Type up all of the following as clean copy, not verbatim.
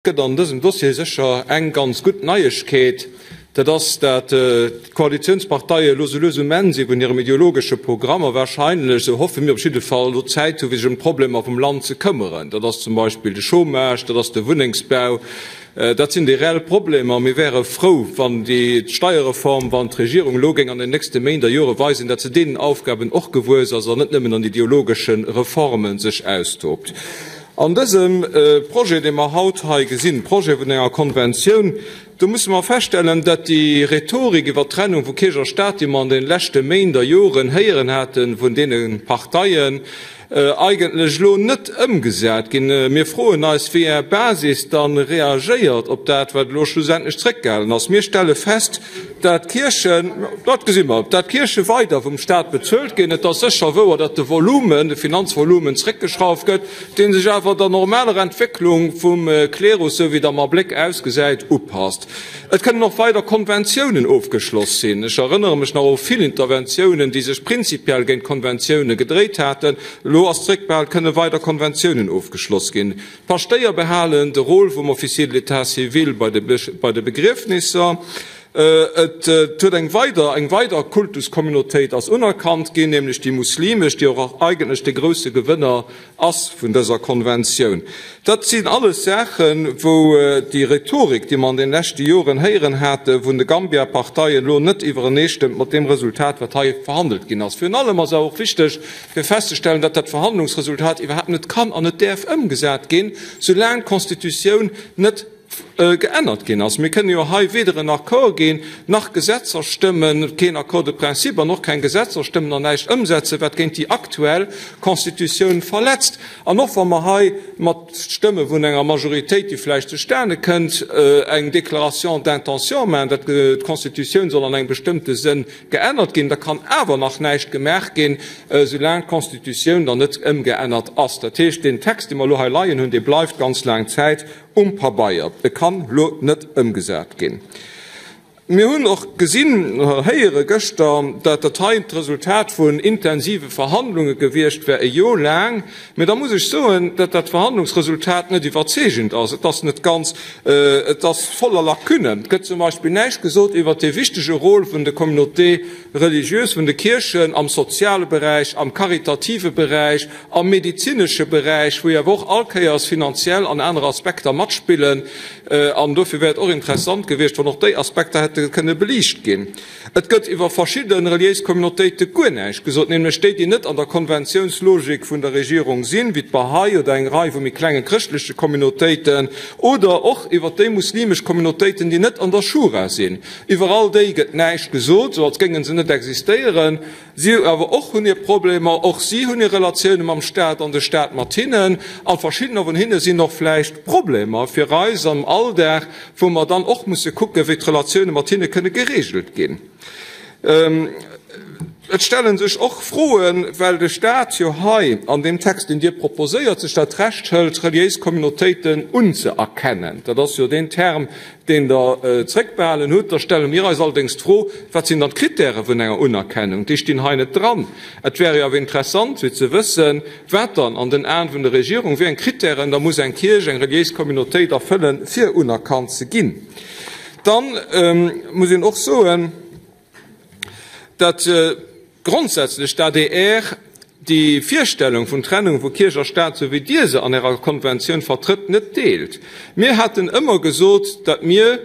Gëtt an dësem Dossier sécher eng ganz gutt Neiegkeet, dat ass, dat d'Koalitionsparteie elo sou lues um Enn si vun hirem ideologesche Programm a wahrscheinlech, sou hoffe mir op jidde Fall, elo Zäit hu fir sech ëm d'Problemer vum Land ze këmmeren. Dat ass zum Beispill de Chômage, dat ass de Wunnengsbau, dat sinn déi reell Problemer. Mir wäre frou, wann déi Steierreform, wann d'Regierung elo géing an den nächste Méint a Jore weisen, dat se deenen Aufgaben och gewuess ass an net nëmmen an ideologesche Reforme sech austobt. An dësem Projet, dee mer haut hei gesinn, Projet vun enger Konventioun, do musse mer feststellen, datt déi Rhetorik iwwert d'Trennung vu Kierch a Stat, déi mer an de leschte Méint a Joren héieren hate vun deene Parteien, eigentlech elo net ëmgesat ginn. Mir froen eis, wéi Är Basis da reagéiert op dat, wat elo schlussendlech zréckgehalen ass. Mir stelle fest, dat d'Kierchen, dat gesi mer, dat d'Kierche weider vum Stat bezuelt ginn. Et ass sécher wouer, datt de Volumen, de Finanzvolumen zréckgeschrauft gëtt, dee sech awer der normaler Entwécklung vum Klerus, esou wéi et am Abléck ausgesäit, upasst. Et kënnen och weider Konventiounen ofgeschloss sinn. Ech erënnere mech nach u vill Interventiounen, déi sech prinzipiell géint Konventioune gedréit haten. Elo ass zréckbehal, et kënne weider Konventiounen ofgeschloss ginn. D'Paschtéier behalen de Rôle vum Officier de l'état civil bei de Begriefnisser. Et huet eng weider eng weider Kultuscommunautéit ass unerkannt ginn, nämlech déi muslimesch, déi och eigentlech de grousse Gewënner ass vun dëser Konventioun. Dat sinn alles Saachen, wou déi Rhetorik, déi mer an den leschte Joren héieren hate vun de Gambia-Parteien, elo net iwwereneestëmmt mat deem Resultat, wat hei verhandelt ginn ass. Virun allem ass awer och wichteg, fir festzestellen, datt dat Verhandlungsresultat iwwerhaapt net kann an net däerf ëmgesat ginn, soulaang d'Constitutioun net geännert ginn ass. Mir kënnen jo hei weder en Accord ginn, nach Gesetzer stëmmen, keen Accord de principe an och keng Gesetzer stëmmen an näischt ëmsetzen, wat géint déi aktuell Constitutioun verletzt. An och wa mer hei mat Stëmme vun enger Majoritéit, déi vläicht zustane kënnt, eng Déclaration d'intention maachen, datt d'Constitutioun soll an engem bestëmmte Sënn Geännert ginn, da kann awer nach näischt gemaach ginn, soulaang d'Constitutioun dann net ëmgeännert ass. Dat heescht, deen Text, dee mer elo hei leien hunn, dee bleift ganz laang Zäit um Pabeier. E kann elo net ëmgesat ginn. Mir hunn och gesinn, héiere gëschter, dat dat hei d'Resultat vun intensive Verhandlunge gewiescht wär, e Jor laang. Mä da muss ech soen, datt dat Verhandlungsresultat net iwwerzeegend ass. Et ass net ganz, et ass voller Lacunnen. Et gëtt zum Beispill näischt gesot iwwert dee wichtege Rôle vun de Communautés religieuses, vun de Kierchen am soziale Beräich, am karitative Beräich, am medezinesche Beräich, wou jo awer och allkéiers finanziell an aner Aspekter matspillen. An dofir wär et och interessant gewiescht, wann och déi Aspekter hätte kënne beliicht ginn. Et gëtt iwwer verschidde reliéis Communautéite guer näischt gesot, nämlech déi, déi net an der Konventiounslogik vun der Regierung sinn, wéi d'Bahá'í oder eng Rei vu méi klenge chrëschtleche Communautéiten, oder och iwwer déi muslimesch Communautéiten, déi net an der Schura sinn. Iwwer all déi gëtt näischt gesot, sou als géinge se net existéieren. Si awer och hunn hir Problemer, och si hunn hir Relatioune mam Staat an de Staat mat hinnen. A verschiddener vun hinne sinn och vläicht Problemer fir eis am Alldag, wou mer dann och musse kucken, wéi d'Relatioune mat hinne kënne geregelt ginn. Et stelle sech och Froen, well de Staat jo hei an deem Text, deen Dir proposéiert, sech dat Recht hëlt, reliéis Communautéiten unzëerkennen. Dat ass jo deen Term, deen Der zréckbehalen hutt, da stelle mir eis allerdéngs d'Fro, Wat sinn dann d'Kritäre vun enger Unerkennung? Déi stinn hei net dran. Et wär jo awer interessant, fir ze wëssen, wat dann an den Aen vun der Regierung, wéi eng Kritären da muss eng Kierch, eng reliéis Communautéit erfëllen, fir unerkannt ze ginn. Dann muss een och soen, datt grondsätzlech d'ADR déi Virstellung vun Trennung vu Kierch a Staat, sou wéi Dir se an Ärer Konventioun vertrëtt, net deelt. Mir haten ëmmer gesot, datt mir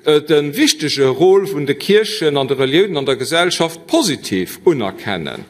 de wichtege Rôle vun de Kierchen an de Reliounen an der Gesellschaft positiv unerkennen.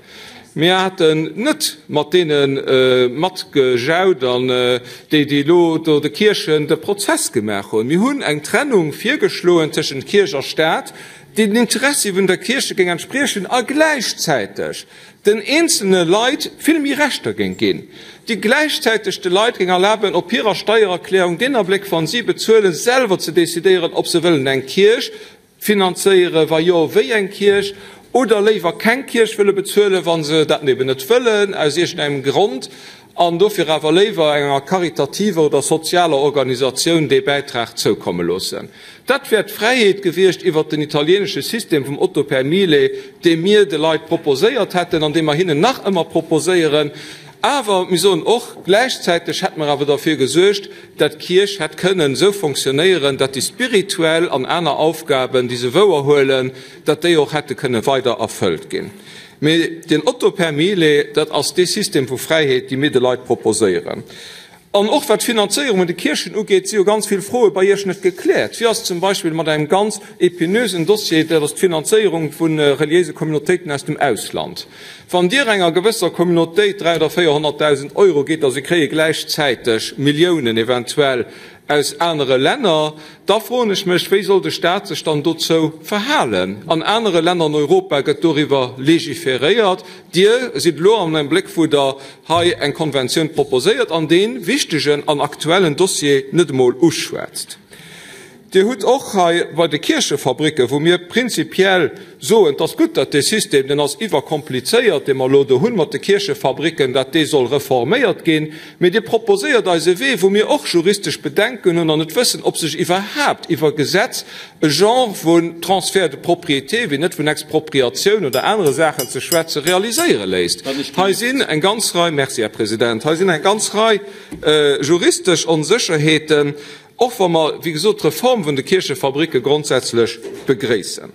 Mir haten net mat deene matgejaut an déi, déi elo do de Kierchen de Prozess gemaach hunn. Mir hunn eng Trennung virgeschloen tëschent Kierch a Staat, déi den Interessi vun der Kierche géing entspriechen a gläichzäiteg den eenzelne Leit vill méi Rechter géing ginn, déi gläichzäiteg de Leit géing erlaben, op hirer Steiererklärung deen Abléck, wa si bezuelen, selwer ze decidéieren, ob se wëllen eng Kierch finanzéieren, wa jo, wéi eng Kierch, oder léiwer keng Kierch wëlle bezuelen, wa se dat eben net wëllen, aus iergendengem Grond, an dofir awer léiwer enger karitativer oder sozialer Organisatioun dee Bäitrag zoukomme loossen. Dat wär d'Fräiheet gewiescht iwwert den italienesche System vum Otto per mille, dee mir de Leit proposéiert hätten an dee mer hinnen nach ëmmer proposéieren. Awer mir soen och, gläichzäiteg hätte mer awer derfir gesuergt, dat d'Kierch hätt kënnen esou fonctionnéieren, dat déi spirituell an aner Aufgaben, déi se wouerhuelen, dat déi och hätte kënne weider erfëllt ginn. Mee den Otto per mille, dat ass dee System vu Fräiheet, déi mir de Leit proposéieren. An och wat d'Finanzéierung vun de Kierchen ugeet, si jo ganz vill Froe bei Iech net gekläert. Wéi ass et zum Beispill mat engem ganz épineusen Dossier, dat ass d'Finanzéierung vu reliéise Communautéiten aus dem Ausland. Wann Dir enger gewësser Communautéit 300 oder 400.000 Euro gitt a se kréie gläichzäiteg Milliounen eventuell aus anere Länner, da froen ech mech, wéi soll de Stat sech dann dozou verhalen? An anere Länner an Europa gëtt doriwwer légiféréiert. Dir sidd elo an engem Bléck, wou Der hei eng Konventioun proposéiert an dee wichtegen an aktuellen Dossier net emol uschwätzt. Dir hutt och hei bei de Kierchefabricken, wou mir prinzipiell soen, et ass gutt, datt dee System, deen ass iwwerkomplizéiert, dee mer elo do hunn mat de Kierchefabricken, datt dee soll reforméiert ginn, mee Dir proposéiert eis e Wee, wou mir och juristesch Bedenken hunn an net wëssen, ob sech iwwerhaapt iwwer Gesetz e Genre vun Transfert de propriété, fir net vun Expropriatioun oder anere Saachen ze schwätzen, realiséiere léisst. Hei sinn eng ganz Rei, Merci, Här President, hei sinn eng ganz Rei juristesch Onsécherheeten, Och wa mer, wéi gesot, d'Reform vun de Kierchefabricke grondsätzlech begréissen.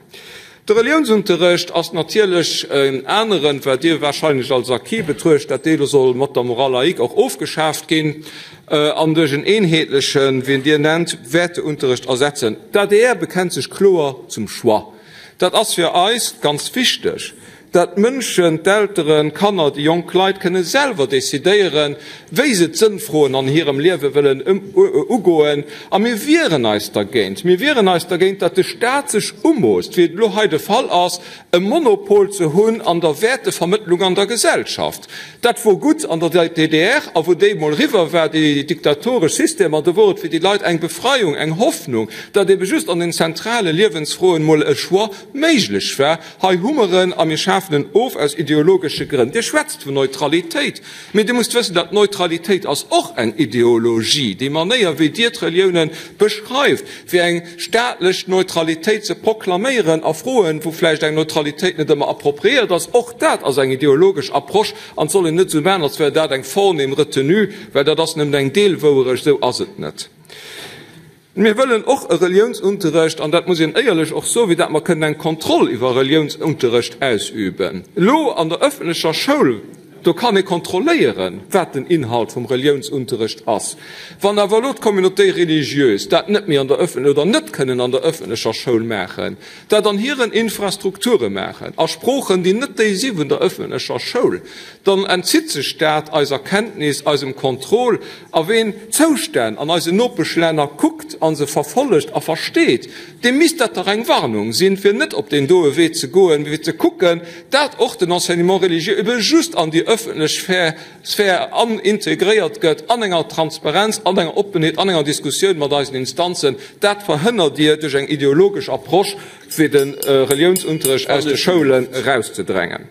De Reliounsunterrecht ass natierlech en aneren, wat Dir wahrscheinlech als Acquis betruecht, dat dee elo soll mat der Morale laïque och ofgeschaaft ginn an duerch en eenheetlechen, wéi en Dir nennt, Wäerteunterrecht ersetzen. D'adr bekennt sech kloer zum Choix. Dat ass fir eis ganz wichteg. Dat d'Mënschen, d'Elteren, d'Kanner, déi jonk Leit kënne selwer decidéieren, wéi se d'Sënnfroen an hirem Liewe wëllen ugoen. A mir wieren eis dergéint, mir wieren eis dergéint, datt de Staat sech umoosst, wéi et elo hei de Fall ass, e Monopol ze hunn an der Wäertevermëttlung an der Gesellschaft. Dat wor gutt an der DDR, a wou déi emol eriwwer war, déi diktatoresch Systemer, do wor et fir déi Leit eng Befreiung, eng Hoffnung, datt ebe just an den zentrale Liewensfroen emol e Choix méiglech war. Hei hu mer en, a mir schafen en of aus ideologesche Grënn. Dir schwätzt vun Neutralitéit, mee Dir musst wëssen, datt Neutralitéit ass och eng Ideologie. Déi Manéier, wéi Dir d'Reliounen beschreift, fir eng staatlech Neutralitéit ze proklaméieren a Froen, wou vläicht eng Neutralitéit net ëmmer appropriéiert ass, och dat ass eng ideologesch Approche an et soll een net esou maachen, als wär dat eng vornehm Retenue, well dat ass nëmmen eng Deelwouerecht, esou ass et net. Mir wëllen och e Reliounsunterrecht, an dat muss een éierlech och soen, wéi dat mer kënnen eng Kontroll iwwer Reliounsunterrecht ausüben. Elo an der öffentlecher Schoul, do kann ee kontrolléieren, wat den Inhalt vum Reliounsunterrecht ass. Wann awer elo d'Communauté religieuse dat net méi an der öffent oder net kënnen an der öffentlecher Schoul maachen, dat an hiren Infrastrukture maachen, a Sproochen, déi net déi si vun der öffentlecher Schoul, dann entzitt sech dat eiser Kenntnis, eisem Contrôle. A ween d'Zoustänn an eisen Nopeschlänner kuckt a se verfollegt a versteet, deem misst dat dach eng Warnung sinn, fir net op deen doe Wee ze goen, mee fir ze kucken, dat och den Enseignement religieux ebe just an déi öffentlech Sphär an integréiert gëtt, an enger Transparenz, an enger Oppenheet, an enger Diskussioun mat eisen Instanzen. Dat verhënnert Dir duerch eng ideologesch Approche, fir de Reliounsunterrecht aus de Schoulen erauszedrängen.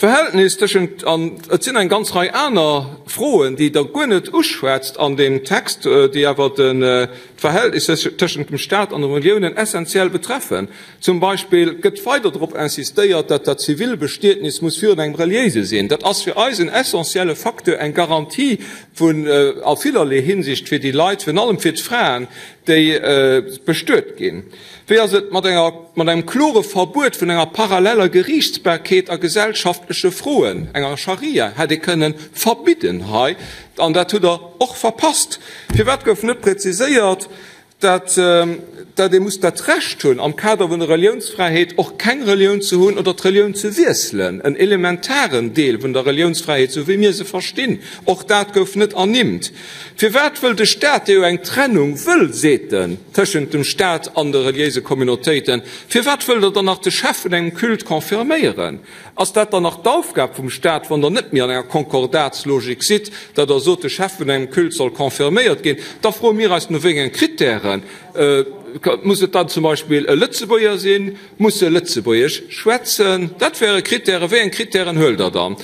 D'Verhältnis tëschent, an et sinn eng ganz Rei aner Froen, déi Der guer net uschwätzt an deem Text, déi awer d'Verhältnis tëschent dem Stat an de Reliounen essenziell betreffen. Zum Beispill gëtt weider drop insistéiert, datt dat Zivilbestietnis muss virun engem reliéise sinn. Dat ass fir eis en essentielle Facteur, eng Garantie vun, a villerlee Hinsicht fir déi Leit, virun allem fir d'Fraen, déi bestuet ginn. Wéi ass et mat enger, mat engem klore Verbuet vun enger paralleller Geriichtsbarkeet a gesellschaftleche Froen, enger Scharia hätt ee kënnen verbidden hei, an dat hutt Der och verpasst. Firwat gouf net präziséiert, dat, dat ee muss dat Recht hunn, am Kader vun der Reliounsfräiheet och keng Relioun ze hunn oder d'Relioun ze wiesselen, en elementaren Deel vun der Reliounsfräiheet, sou wéi mir se verstinn? Och dat gouf net ernimmt. Firwat wëll de Staat, dee jo eng Trennung wëll, seet en, tëschent dem Staat an de reliéise Communautéiten, firwat wëll der dann nach de Chef vun engem Culte confirméieren? Ass dat dann nach d'Aufgab vum Staat, wann der net méi an enger Konkordatslogik sidd, datt der sot, de Chef vun engem Culte soll confirméiert ginn? Da froe mir eis, no wéi enge Krittären? Muss et dann zum Beispill e Lëtzebuerger sinn? Muss e Lëtzebuergesch schwätzen? Dat wäre Krittären. Wéi eng Krittären huelt der dann?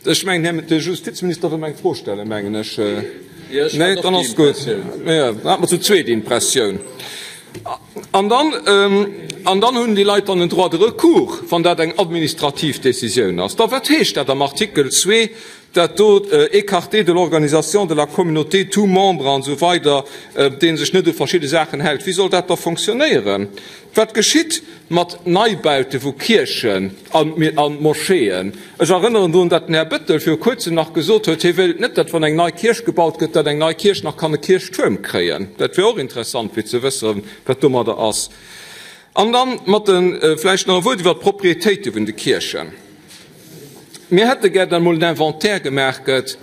Ech mengen, Här de Justizminister wëll mer eng Fro stellen, mengen ech. Nee, dann ass gutt. Jo, dann hat mer zu zweet Impressioun. An dann, an dann hunn déi Leit dann en Droit de recours, wann dat eng administrativ Décisioun ass. Da wat heescht dat am Artikel 2, dat do écarté de l'organisation de la communauté tout membre an esou weider, dee sech net u verschidde Saachen hält? Wéi soll dat da fonctionnéieren? Wat geschitt mat Neibaute vu Kierchen a Moscheeën? Ech erënneren drun, datt den Här Bettel viru Kuerzem nach gesot huet, hie wéilt net, datt wann eng nei Kierch gebaut gëtt, datt eng nei Kierch nach kann e Kierchtuerm kréien. Dat wier och interessant fir ze wëssen, wat domadder ass. An dann mat de, vläicht nach e Wuert iwwert d'Propriétéite vun de Kierchen. Mir hätte gär, datt emol en Inventaire gemaach gëtt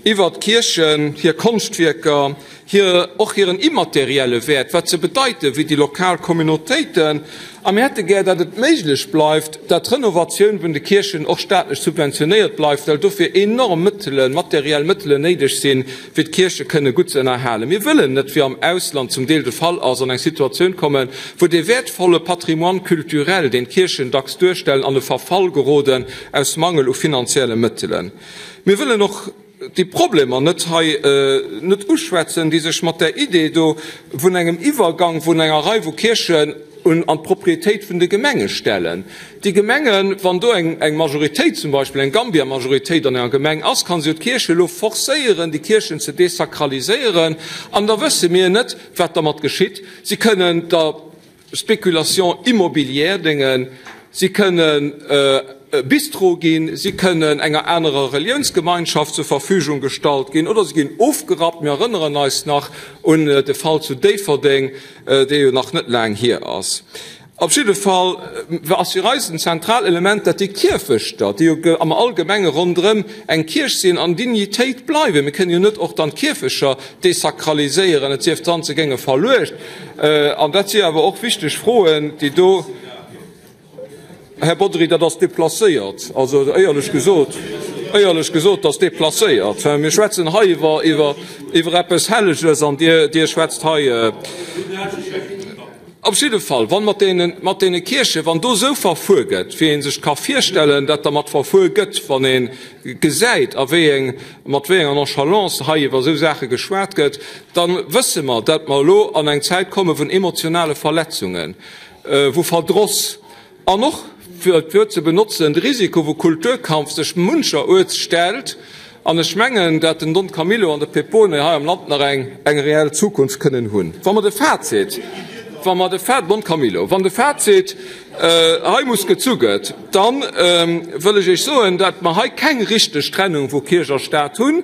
iwwert d'Kierchen, hir Konschtwierker, hir, och hiren immaterielle Wäert, wat se bedeite fir déi lokal Communautéiten. A mir hätte gär, datt et méiglech bleift, datt d'Renovatioun vun de Kierchen och staatlech subventionéiert bleift, well dofir enorm Mëttelen, materiell Mëttelen néideg sinn, fir d'Kierche kënne gutt ze ënnerhalen. Mir wëllen net, wéi am Ausland zum Deel de Fall ass, an eng Situatioun kommen, wou dee wäertvolle Patrimoine culturel, deen d'Kierchen dacks duerstellen, an e Verfall geroden aus Mangel u finanzielle Mëttelen. Mir wëllen och déi Problemer net hei net uschwätzen, déi sech mat där Idee do vun engem Iwwergang vun enger Rei vu Kierchen un an d'Propriétéit vun de Gemenge stellen. Déi Gemengen, wann do eng eng Majoritéit, zum Beispill eng Gambia-Majoritéit an enger Gemeng ass, ka se jo d'Kierche elo forcéieren, déi Kierchen ze desakraliséieren, an da wësse mir net, wat dermat geschitt. Si kënnen der Spéculation immobilière déngen, si kënnen e Bistro ginn, si kënnen enger anerer Reliounsgemeinschaft zur Verfügung gestallt ginn oder si ginn ofgerappt. Mir erënneren eis nach un de Fall zu Déifferdeng, dee jo nach net laang hier ass. Op jidde Fall ass fir eis en zentral Element, dat déi Kierfechter, déi jo am Allgemenge ronderëm eng Kierch sinn, an Dignitéit bleiwen. Mir kënnen jo net och dann d'Kierfecher desakraliséieren, et sief dann, se géinge verluecht. An dat si awer och wichteg Froen, déi do, Här Bodry, dat ass déplacéiert, also éierlech gesot, éierlech gesot, dat ass déplacéiert. Mir schwätzen hei iwwer, iwwer, iwwer eppes Helleges an Dir, Dir schwätzt hei. Op jidde Fall, wann mat deene, mat deene Kierchen, wann do esou verfuer gëtt, wéi ee sech ka virstellen, dat dermat verfuer gëtt, wann ee gesäit, a wéi eng, mat wéi enger Nonchalance hei iwwer esou Saache geschwat gëtt, da wësse mer, dat mer elo an eng Zäit komme vun emotionale Verletzungen, vu Verdross an och, fir d'Wuert ze benotzen, de Risiko vu Kulturkampf sech muncheruerts stellt. An ech mengen, dat den Don Camillo an de Peppone hei am Land nach eng eng reell Zukunft kënnen hunn. Wa mer de Fazit, wa mer de Fa, Don Camillo, wann de Fazit hei muss gezu gëtt, da wëll ech Iech soen, dat mer hei keng richteg Trennung vu Kierch a Stat hunn.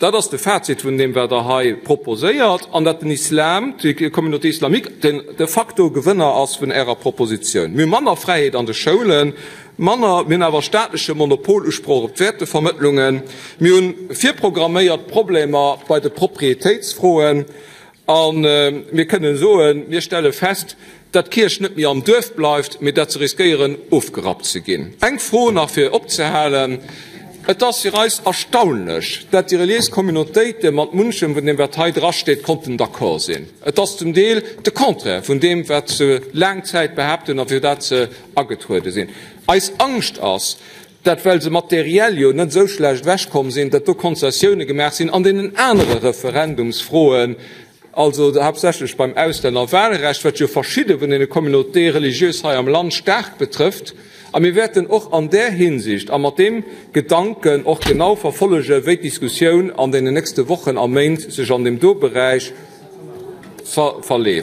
Dat ass de Fazit vun deem, wat Der hei proposéiert, an datt den Islam, déi Communauté islamique, den de facto Gewënner ass vun Ärer Propositioun. Mir hu manner Fräiheet an de Schoulen, manner, mir hunn awer staatleche Monopolusproch op d'Wäertevermëttlungen, mir hu virprogramméiert Problemer bei de Propriétéitsfroen a mir kënnen soen, mir stelle fest, datt d'Kierch net méi am Duerf bleift, mee datt se riskéieren ofgerappt ze ginn. Eng Fro nach fir opzehalen, Et ass fir eis erstaunlech, datt déi reliéis Communautéite mat munchem vun deem wat hei drasteet konnten d'accord sinn. Et ass zum Deel de Contraire vun deem wat se laang Zäit behaapt hunn a fir dat se agetruede sinn. Eis Angscht ass, datt well se materiell jo net esou schlecht ewechkomm sinn, datt do Konzessioune gemaach sinn an deenen anere Referendumsfroen, also haaptsächlech beim Auslännerwahlrecht, wat jo verschidde vun deene Communautés religieuses hei am Land staark betrëfft. A mir wäerten och an där Hinsicht a mat deem Gedanken och genau verfollegen, wéi d'Diskussioun an deenen nächste Wochen a Méint sech an deem do Beräich verleeft.